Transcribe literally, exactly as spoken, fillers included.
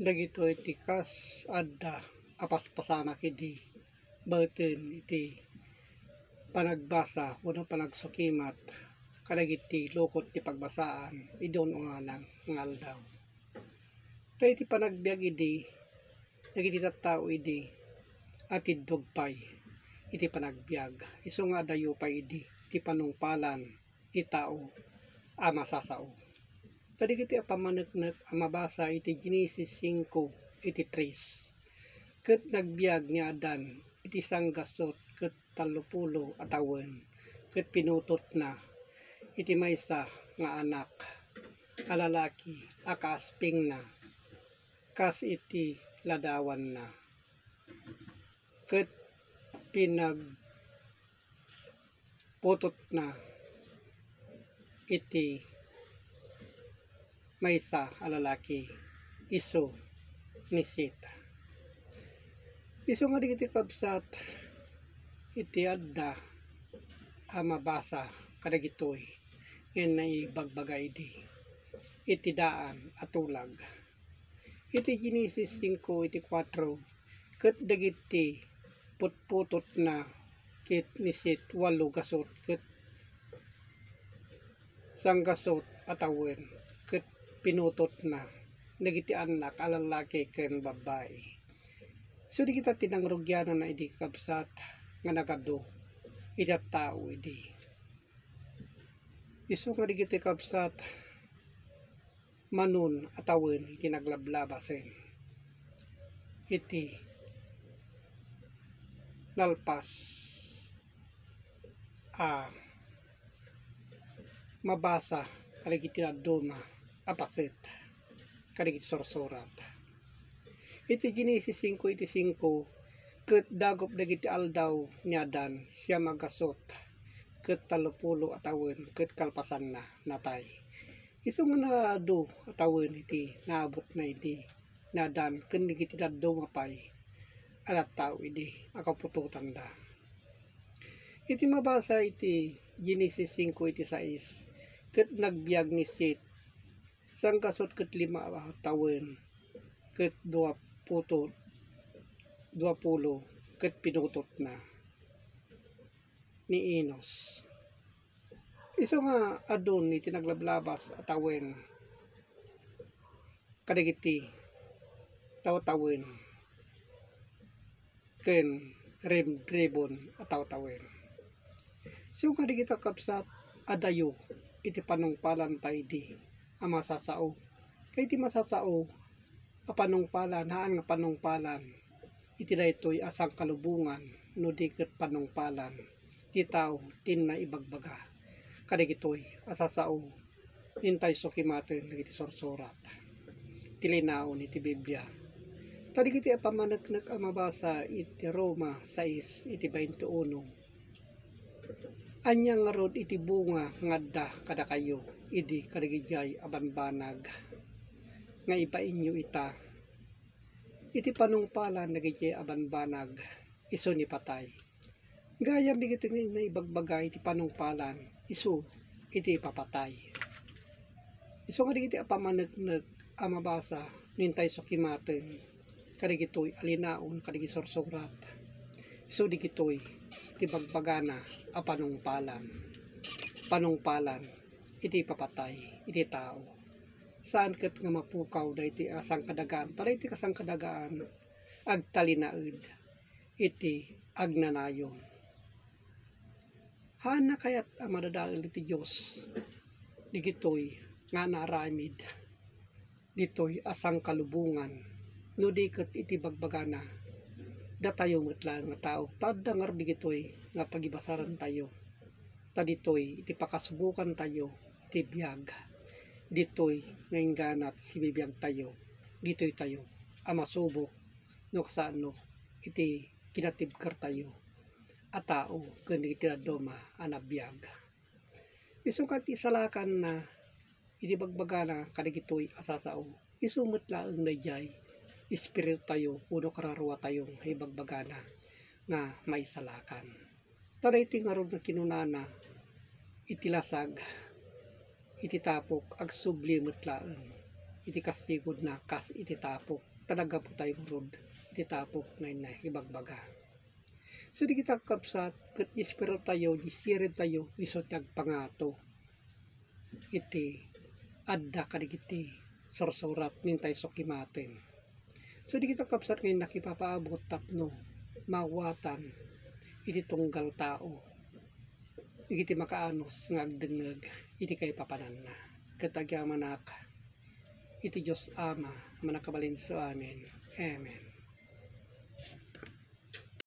Dagitoy ti kas adda a paspasama idi baeten iti panagbasa wenno panagsukimat kadagiti lukot ti pagbasaan idi un-unana nga aldaw. Ta iti panagbiag idi, dagiti tattao idi, atiddog pay iti panagbiag, isu nga adayo pay idi ti panungpalan ti tao a masasao. Kadagiti a pammaneknek a mabasa iti Genesis singko iti tres. Ket nagbiag ni Adan iti sanggasut ket tallopulo a tawen, ket pinutotna iti maysa nga anak a lalaki a kaaspingna kas iti ladawanna, ket pinagputotna iti maysa a lalaki, isu ni Set. Isu nga dagiti kabsat, iti adda a mabasa kadagitoy, ngem naibagbaga idi iti daan a tulag. Iti Genesis singko iti kuatro, ket dagiti putputotna ket ni Set walo gasut ket sanggasut a tawen, ket pinutotna dagiti annak a lallaki ken babbai. Isu dagita ti nangrugianna idi, kabsat, nga nagadu iti tao idi. Isu nga dagiti kabsat, manon a tawen iti naglablabasen iti nalpas a mabasa kadagiti dadduma a paset kadagiti sursurat. Iti Genesis singko iti singko, ket dagup dagiti aldaw ni Adan, siam a gasut ket tallopulo a tawen ket kalpasanna, natay. Isu nga naadu a tawen iti naabutna idi ni Adan ken dagiti dadduma pay a tattao idi a kaputotanda. Iti mabasa iti Genesis singko iti sais, ket nagbiag ni Set, sanggasut ket lima a tawen ket dua puto, dua pulo, ket pinutotna ni Enos. Isu nga adun iti naglablabas a tawen kadagiti tawtawen ken rimribon a tawtawen. Isu nga dagita, kabsat, adayo iti panungpalan pay idi a masasao. Kay iti masasao a panungpalan, haan nga panungpalan iti daytoy a sangkalubongan no di ket panungpalan ti tao ti nna ibagbaga kadagitoy a sasao. Intay sukimaten dagiti sursurat ti linaon iti Biblia. Ta dagiti a pammaneknek a mabasa iti Roma sais iti bainte uno, ania ngarud iti bunga nga adda kadakayo idi kadagidiay a banbanag nga ibainyo ita? Iti panungpalan dagidiay a banbanag, isu ni patay. Gayam dagiti nga ibagbaga iti panungpalan, isu iti ipapatay. Isu nga dagiti a pammaneknek a mabasa no intay sukimaten kadagitoy a linaon kadagiti sursurat. Isu dagitoy ti bagbagana a panungpalan. Panungpalan iti ipapatay iti tao. Saan ket nga mapukaw daytoy a sangkadagaan, ta daytoy a sangkadagaan agtalinaed iti agnanayon. Haanna kayat a madadael iti Dios dagitoy nga naaramid ditoy a sangkalubongan, no di ket iti bagbagana, datayo met laeng nga tao, ta adda ngarud dagitoy nga pagibasarantayo. Ta ditoy iti pakasubokantayo iti biag, ditoy nga inggana ti sibibiagtayo, ditoytayo a masubok no kasano iti kinatibkertayo a tao ken iti dadduma a nabiag. Isu nga ti isalakanna iti bagbagana kadagitoy a sasao. Isu met laeng daydiay espiritutayo wenno kararuatayo nga ibagbagana nga maisalakan. Ta daytoy ngarud nga kinunana iti lasag iti tapok, agsubli met laeng. iti kastigona kas iti tapok. Ta naggapu tayo ngarud iti tapok nga inna ibagbaga. So, dagita kakabsat, ket isperatayo, isiribtayo, isu ti agpangato iti adda kadagiti sursurat, ken intay isu kimaten. So, dagita kakabsat nga inna kipapaabut tapno maawatan iti tunggal tao, iti makaanus nga agdengngeg iti kaipapananna. Ket agyamanak iti Dios Ama, Mannakabalin isu amin. Amen.